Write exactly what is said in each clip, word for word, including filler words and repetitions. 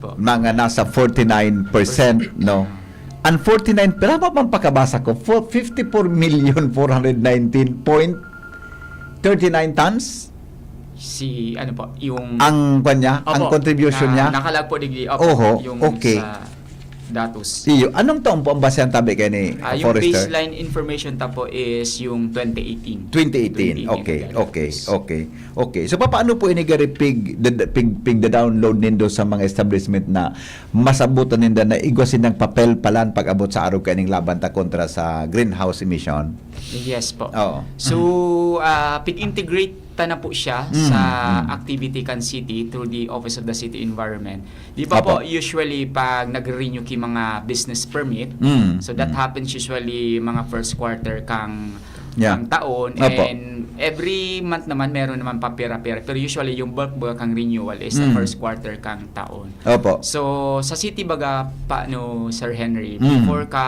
Mga nasa forty-nine percent, no? Ang forty-nine, pero tama bang pakabasa ko? Fo-, fifty-four million four hundred nineteen point thirty-nine tons? Si, ano po, yung... Ang kwan niya? Ang Opo, contribution na, niya? Nakalag po digdi. Opo, Oho, yung okay. sa datos. Iyo, anong taon po ang basehan tabi kay ni Ah, yung Forrester? Baseline information ta po is yung twenty eighteen. Twenty eighteen. Twenty eighteen Okay, na okay, datos. Okay. Okay. So papaano po ini gari pig, pig, pig download nindo sa mga establishment na masabutan ninda na igwa sindang papel palan pag-abot sa arog kaining laban ta kontra sa greenhouse emission? Yes po. Oo. So, ah, pig-integrate ta na po siya Mm, sa mm. activity kan city through the Office of the City Environment. Di ba Apo. po, usually pag nag-renew ki mga business permit, Mm, so that mm. happens usually mga first quarter kang Yeah. kang taon, Apo. and every month naman meron naman papira-pira, pero usually yung bulk baga kang renewal is the Mm. first quarter kang taon. Opo. So, sa city baga pa, no, Sir Henry, Mm. before ka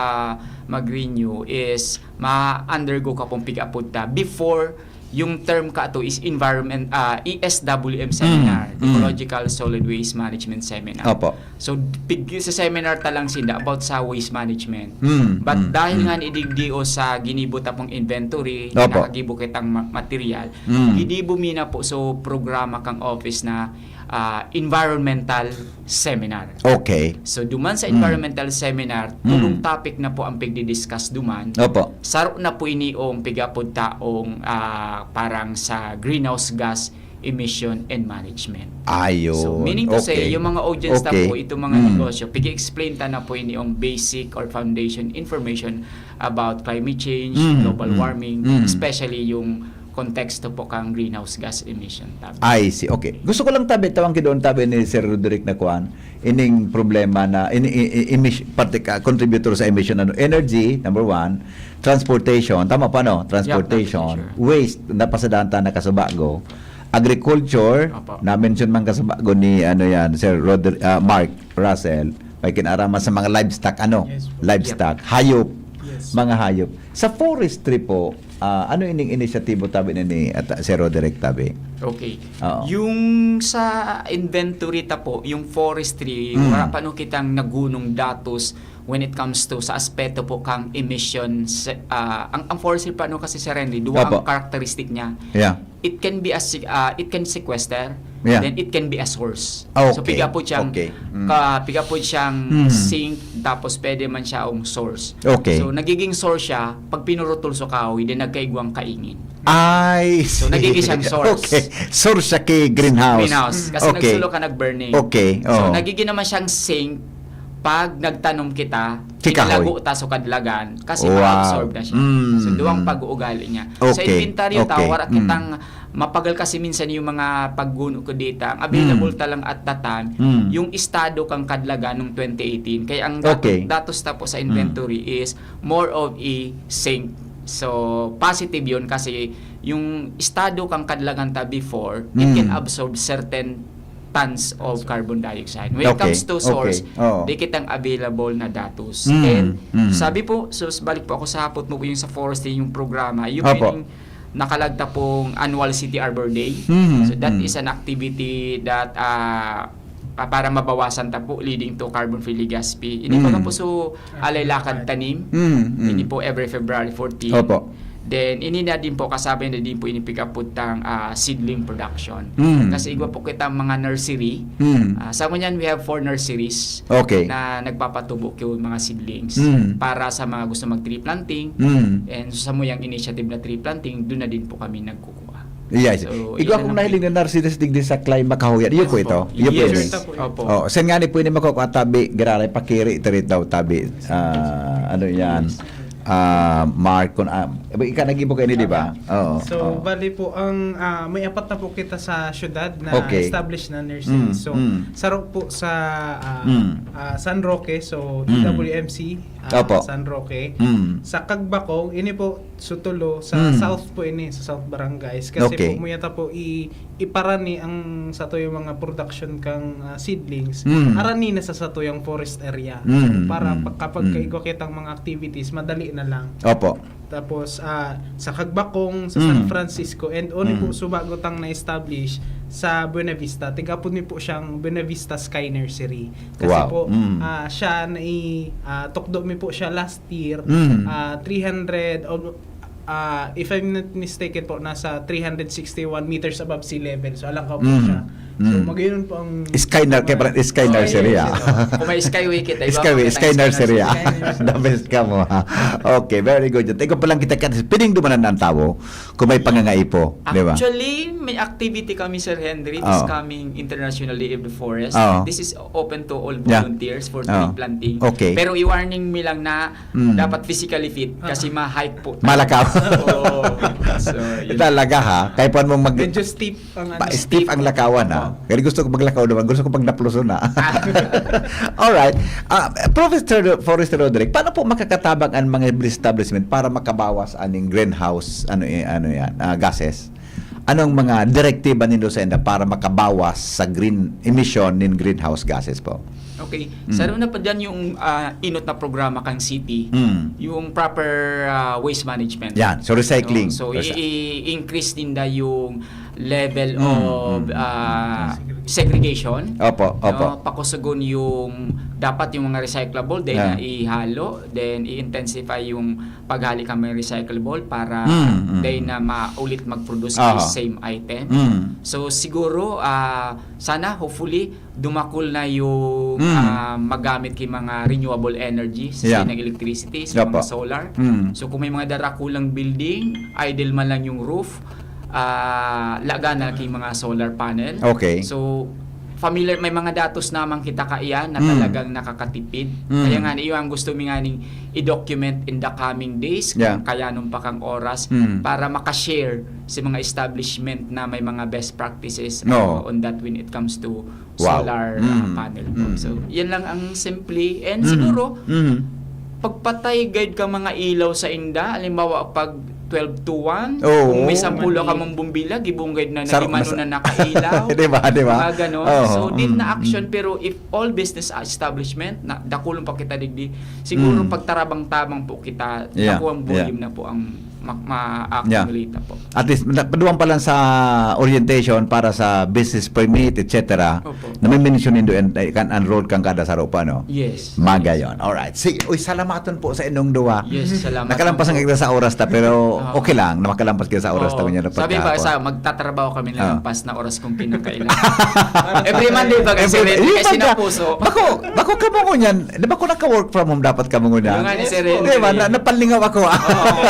mag-renew is ma-undergo ka pong pig-apod ta before yung term ka to is environment, ah, E S W M seminar, Mm. Ecological Solid Waste Management Seminar. Opo. So, pig sa seminar ta lang sinda about sa waste management. Mm, But mm, mm. Dahil nga nidigdi o sa ginibo ta pong inventory, Opo. nakagibo kitang ma- material, Mm. ginibo mi na po so programa kang office na ah, environmental seminar. Okay. So, duman sa Mm. environmental seminar, Mm. tulong topic na po ang pigdi-discuss duman. Opo. Saro na po ini ang pig-apod taong ah, parang sa greenhouse gas emission and management. Ayun. So, meaning to say, Okay. Yung mga audience ta Okay. po, itong mga Mm. negosyo, pig-explain ta na po ini ang basic or foundation information about climate change, Mm, global mm, warming, mm. especially yung konteksto po kang greenhouse gas emission tabi. I see. Okay. Gusto ko lang tabi, tawang ki doon tabi ni Sir Roderick na kuan, ining problema na ini i- i- emis- parte ka contributor sa emission, ano, energy, number one, transportation, tama pa, no? Transportation, Yeah, transportation. Waste, napasadahan ta na kasubago, agriculture, Opo. na-mention man kasubago ni, ano yan, Sir Roder, ah, Mark Russell, may kinaraman sa mga livestock, ano? Yes po. Livestock, hayop, Yes. mga hayop. Sa forestry po, ah, ano ining inisyatibo tabi na ni at, Sir Roderick tabi? Okay. Oo. Yung sa inventory ta po, yung forestry, Mm. wala pa no kitang nagunong datos when it comes to sa aspeto po kang emissions. Ah, ang, ang forestry pa no kasi, Sir Henry, duwa Opo. ang characteristic niya. Yeah. It can be a se- ah, it can sequester, Yeah. then it can be a source. Okay. So piga po siyang Okay. Mm. ka, piga po siyang Mm. sink, tapos pwede man siya ang source. Okay. So nagiging source siya pag pinurutol sa kahoy, then nagkaigwang kaingin. Ay, So, nagiging siyang source. Okay. Source siya kay greenhouse. Greenhouse. Kasi Okay. nagsulo ka nag-burning. Okay, So, oo. Nagiging naman siyang sink pag nagtanom kita, Kikahoy. Tinago ta sa kadlagan, kasi Wow. ma-absorb na siya. Mm. So, duwang pag-uugali niya. Sa Okay. inventaryo ta, Okay. wala Mm. kitang mapagal kasi minsan yung mga pagguno ko data, ang available Mm. ta lang at that time, Mm. yung estado kang kadlagan nung twenty eighteen. Kaya ang dat- Okay. datos ta po sa Mm. inventory is more of a sink. So, positive yun kasi yung estado kang kadlagan ta before, it Mm. can absorb certain tons of carbon dioxide. When it Okay. comes to source, Okay. Oo. di kitang available na datos. Mm. And Mm. sabi po, so balik po ako sa hapot mo po yung sa forestry, yung programa, yung Opo. pining nakalagta pong annual City Arbor Day. Mm. So that Mm. is an activity that ah, ah, para mabawasan ta po leading to carbon free Legazpi. Ini po Mm. na po so alay lakad tanim. Mm. Mm. Ini po every February fourteen. Opo. Then, ini na din po, kasabay na din po ini pick up po tang ah, seedling production. Mm. Kasi igwa po kitang mga nursery. Mm. Ah, sa ngunyan, we have four nurseries Okay. na nagpapatubo yung mga seedlings Mm. para sa mga gusto mag-tree planting. Mm. And sa muyang initiative na tree planting, doon na din po kami nagkukuha. Yes. So, Igwa yun kong ang nahiling na nurseries digdi sa Clay Macahoyan. Iyo po ito. Iyo po Yes. ini. Sure, po. Opo. Oh, sen nga ni po ini makukuha tabi, graray pakiri, tiri daw tabi. Ah, ano yan? Ah, Mark, kung, ah, ika nag-ibo kayo ni, di ba? Oo. So, Oo. bali po, ang ah, may apat na po kita sa syudad na Okay. established na nursery. Mm, So, mm. saro po sa ah, Mm. ah, San Roque, so Mm. E W M C, ah, Opo. San Roque. Mm. Sa Cagbacong, ini po sutulo sa Mm. South po ini, sa South Barangays. Kasi Okay. po, muya ta po i iparani ang sato yung mga production kang ah, seedlings, Mm. arani na sa sato yung forest area. Mm, Para mm, pag- kapag mm. kaigwa kitang mga activities, madali na lang. Opo. Tapos ah, sa Cagbacong, sa San Mm. Francisco, and only Mm. po subago tang na-establish sa Buena Vista. Tig-apod mi po siyang Buena Vista Sky Nursery. Kasi Wow. po, Mm. ah, siya nai-, ah, tukdo mi po siya last year. Mm. Ah, three hundred, of, ah, if I'm not mistaken po, nasa three hundred sixty-one meters above sea level. So, alang ka po Mm. siya. So, Mm. magayon po ang Sky na, kaya parang Sky Oh, Nursery, yes, ah. yes, oh. Kung may Skyway kita, iba Skyway, makita Sky ang Nursery, ah. Sky Nursery. The best ka mo, ha? Okay, very good. Ikaw palang kita, kasi piling dumanan ang tao kung may pangangaipo, di ba? Actually, may activity kami, Sir Henry, this Oh. coming International Day of the Forest. Oh. This is open to all Yeah. volunteers for Oh. tree planting. Okay. Pero i-warning mi lang na Mm. dapat physically fit kasi ma-hike po. Malakaw. Oo. So, yun. Talaga, ha? Kaya pa mo mag- Medyo steep ang ano. Pa, steep ang lakawan, ha? Opo. Kaya gusto ko maglakaw naman. Gusto ko pag napluson na. Alright. Ah, Professor Forrest Roderick, paano po makakatabang ang mga establishment para makabawas aning greenhouse, ano, eh, ano yan, ah, gases? Anong mga direktiba nindo sa inda para makabawas sa green emission nin greenhouse gases po? Okay. Mm. Sa una pa dyan yung ah, inot na programa kang city, Mm. yung proper ah, waste management. Yan. So, recycling. No? So, Reci- i- i-increase ninda yung level Mm, of mm, mm, ah, mm. segregation. Opo, opo. No? Pakusugon yung dapat yung mga recyclable, then Yeah. na ihalo, then i-intensify yung paghali kami recyclable para Mm, mm. then na maulit mag-produce Aha. yung same item. Mm. So siguro ah, sana hopefully dumakul na yung Mm. ah, magamit kay mga renewable energy sa Yeah. ng electricity, sa Opo. mga solar. Mm. So kung may mga darakulang building, idle man lang yung roof, ah, laga na kay mga solar panel. Okay. So familiar, may mga datos naman kita kaiyan na Mm. talagang nakakatipid. Mm. Kaya nga, iyo ang gusto mi nga ning i-document in the coming days, Yeah. kung kayanon pa kang oras, Mm. para makashare sa mga establishment na may mga best practices No. uh, on that when it comes to Wow. solar uh, Mm. panel po. Mm. So, yan lang ang simple. And Mm. siguro, Mm. pagpatay guide ka mga ilaw sa inda, halimbawa pag twelve to one, Oo. kung may sampulo ka mong bumbila, gibong guide na Sar- nagimano mas- na nakailaw. Di ba? Di ba? Mga ganon. Oo. So, did Mm. na action, Mm. pero if all business establishment, na dakulon pa kita digdi, siguro Mm. pagtarabang-tabang po kita, Yeah. nakuha ang Yeah. volume na po ang ma- ma-accumulate na po. At least, na- paduan pa lang sa orientation para sa business permit, et cetera, Opo. na may mention nindo and, eh, kan enroll kang kada saro pa, no? Yes. Magayon. Alright. Sige, uy, salamaton po sa inyong duwa. Yes, salamat Nakalampas po. ang kita sa oras ta, pero Oo. okay lang na makalampas kita sa oras ta. Oo. Kanya na Sabi ba, pagkahapon. sa magtatrabaho kami Oo. na lampas na oras kung kinakailangan. Every Monday ba kasi Every- rin? Yung Kasi pagka- na puso. Bako, bako ka mo ngunyan. Di ba kung naka-work from home, dapat ka mo ngunyan? Yung nga ni Sir Di ba? Henry. Na, napalingaw ako. Oo.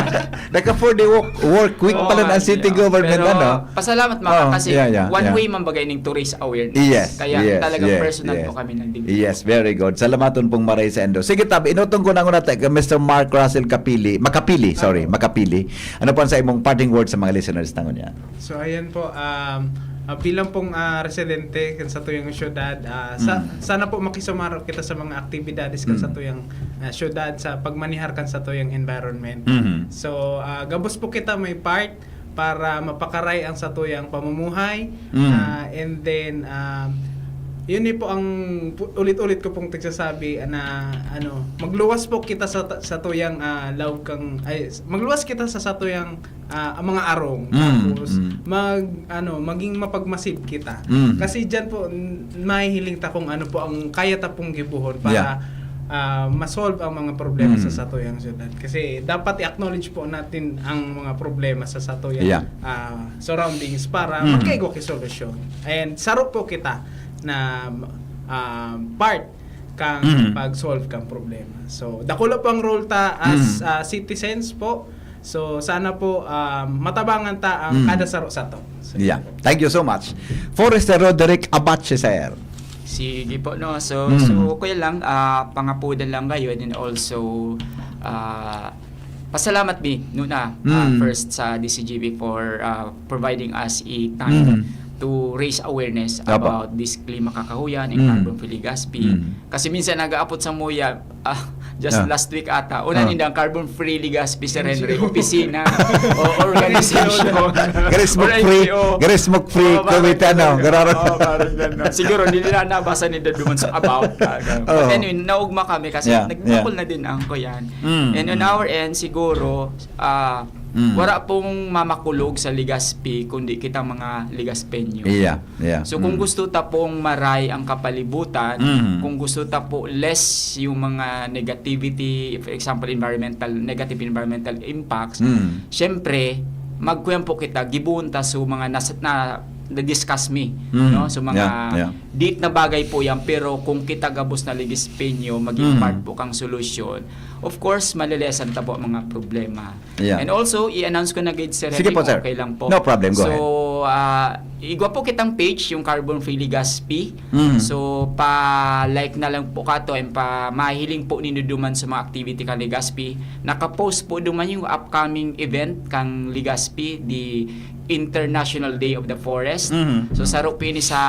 Naka four-day work, work week Oo pala nga, ng city no? government, Pero, ano? Pasalamat, Maka, Oo, kasi yeah, yeah, one yeah. way man bagay ning to raise awareness. Yes, Kaya yes, talagang yes, personal yes. po kami nandito. Yes, very good. Salamaton pong maray sa endo. Sige, tabi, inutong ko na muna tayo kay Mister Mark Russell Kapili. Makapili, sorry, Makapili. Ano po ang sa imong parting words sa mga listeners na ngunyan? So, ayan po, um, ah, bilang pong ah, residente kan sa tuyang syudad, ah, sa, Mm. sana po makisumaro kita sa mga aktibidades kan sa Mm. tuyang ah, syudad, sa pagmanihar kan sa tuyang environment. Mhm. So, ah, gabos po kita may part para mapakaray ang satuyang pamumuhay. Mm. Ah, and then, um, yun ni po ang pu- ulit-ulit ko pong tigsasabi na ano, magluwas po kita sa satuyang ah, laog kang ay magluwas kita sa satuyang ah, ang mga arong. Mm, Tapos mm. mag ano, maging mapagmasib kita. Mm. Kasi diyan po n- mahihiling ta kung ano po ang kaya ta pong gibuhon para Yeah. ah, ma-solve ang mga problema Mm. sa satuyang syudad. Kasi dapat i-acknowledge po natin ang mga problema sa satuyang Yeah. ah, surroundings para Mm. magkaigwa kay solusyon. And saro po kita na ah, part kang Mm. pag-solve kang problema. So, dakula po ang role ta as Mm. ah, citizens po. So, sana po ah, matabangan ta ang Mm. kada saro sato. So, Yeah. Thank you so much. Forrester Roderick Abache, sir. Sige po, no. So, Mm. so okay lang, ah, pangapudan lang kayo, and then also ah, pasalamat mi nuna ah, Mm. first sa D C G B for ah, providing us a time Mm. to raise awareness Apo. about this klima kakahuyan and Mm. carbon free Legazpi. Mm. Kasi minsan nag-aapot sa muya, ah, just Ah. last week ata, una Ah. nindang carbon free Legazpi, Sir Henry, opisina o organization. Gary Smoke Or Free, N G O. Gary Smoke Free, Oo, parang Committee, ano, ganun. gararo. Oo, parang ganun. Siguro, hindi nila nabasa nila duman sa about. Ah, ganun. But Oo. anyway, naugma kami kasi Yeah, nagdakol yeah. na din ang kuyan. Mm, And on mm. our end, siguro, ah, Mm. Wala pong mamakulog sa Legazpi, kundi kita mga Legaspeño. Yeah, yeah. So, kung Mm. gusto ta pong maray ang kapalibutan, Mm. kung gusto ta po less yung mga negativity, for example, environmental, negative environmental impacts, Mm. syempre, magkuyan po kita, gibuon ta so mga nas-, na, na-discuss mi, Mm. no? So, mga Yeah, yeah. dit na bagay po yan, pero kung kita gabos na Legaspeño, maging Mm. part po kang solusyon, of course, malelesan ta po ang mga problema. Yeah. And also, i-announce ko na gid, Sir Sige Henry, po, kung sir. okay lang po. No problem, go So, ahead. ah, igwa po kitang page, yung Carbon Free Legazpi. Mm. So, pa-like na lang po kato and pa mahiling po nindo duman sa mga activity kan Legazpi. Nakapost po duman yung upcoming event kan Legazpi, the International Day of the Forest. Mm. So, saro po ini sa,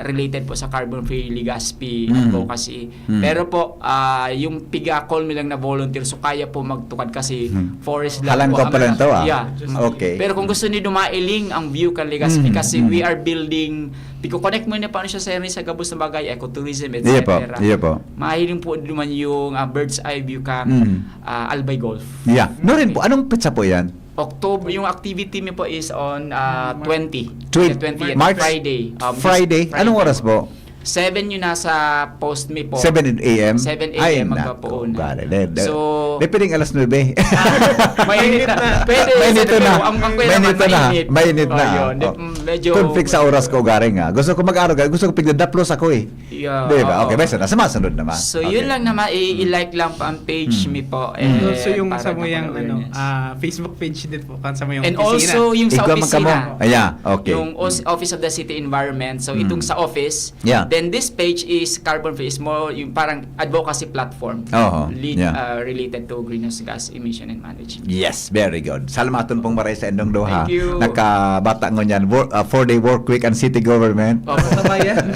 related po sa Carbon Free Legazpi Mm. advocacy. Hmm. Pero po, ah, yung piga-call mi lang na volunteer, so kaya po magtukad kasi Hmm. forest lang Halang po ko ang pa lang to, ah. Yeah. Okay. Pero kung gusto niyo dumailing ang view kan Legazpi Hmm, kasi hmm. we are building, piko-connect mo na paano siya sa, sa gabos na bagay, ecotourism, Iya po, et cetera. iya po. Mahiling po naman yung, ah, bird's eye view ka, Hmm. ah, Albay Golf. Yeah. No rin po, anong petsa po yan? October, yung activity mi po is on, ah, twenty. Twen-, Yeah, twentieth, March? Friday. Um, this Friday? Anong Friday. oras po? Seven yun nasa post mi po. Seven a m? Seven a m Ay, magpapuuna. nako, bale. De, de, So, de, pwedeng alas nuebe. Ah, mainit na. Pwede, Mainit pwede, na. pero ang, ang pwede Mainit naman, na. mainit. Mainit Oh, na. yun. Di, Oh. mm, medyo Conflict sa oras ko, garing, ah. Gusto ko mag-aral, gusto ko pigdadaplos ako, eh. Yeah, Di ba? oo. Okay, basta na. Sa masunod naman. So, yun Okay. lang naman, i-, Mm. i-like lang po ang page Mm. mi po. Mm. And Eh, also yung para sa mga naman yung, ano, awareness. ah, Facebook page din po, kan sa mga And opisina. also, yung sa Igwa man opisina. kamo. Ayan, okay. Yung os-, Mm. Office of the City Environment. So, Mm. itong sa office. Yeah. Then, this page is Carbon Free, is more yung parang advocacy platform. Oho. Lead, Yeah. ah, related to greenhouse gas emission and management. Yes, very good. Salamaton pong maray sa indong duha. Thank you. Nakabata ngunyan, wor-, ah, four-day work week ang city government. Opo. Tama yan.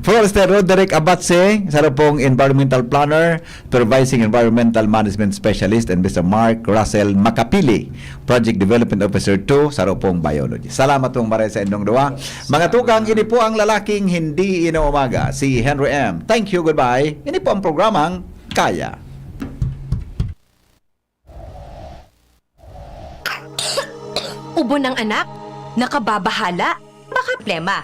Forester Roderick Abatse, saro pong environmental planner, supervising environmental management specialist, and Mister Mark Russell Makapili, project development officer two, saro pong biology. Salamat pong maray sa indong duha. Mga tukang, ini po ang lalaking hindi inuumaga, si Henry M. Thank you, goodbye. Ini po ang programang Kaya. Ubo ng anak, nakababahala, baka plema.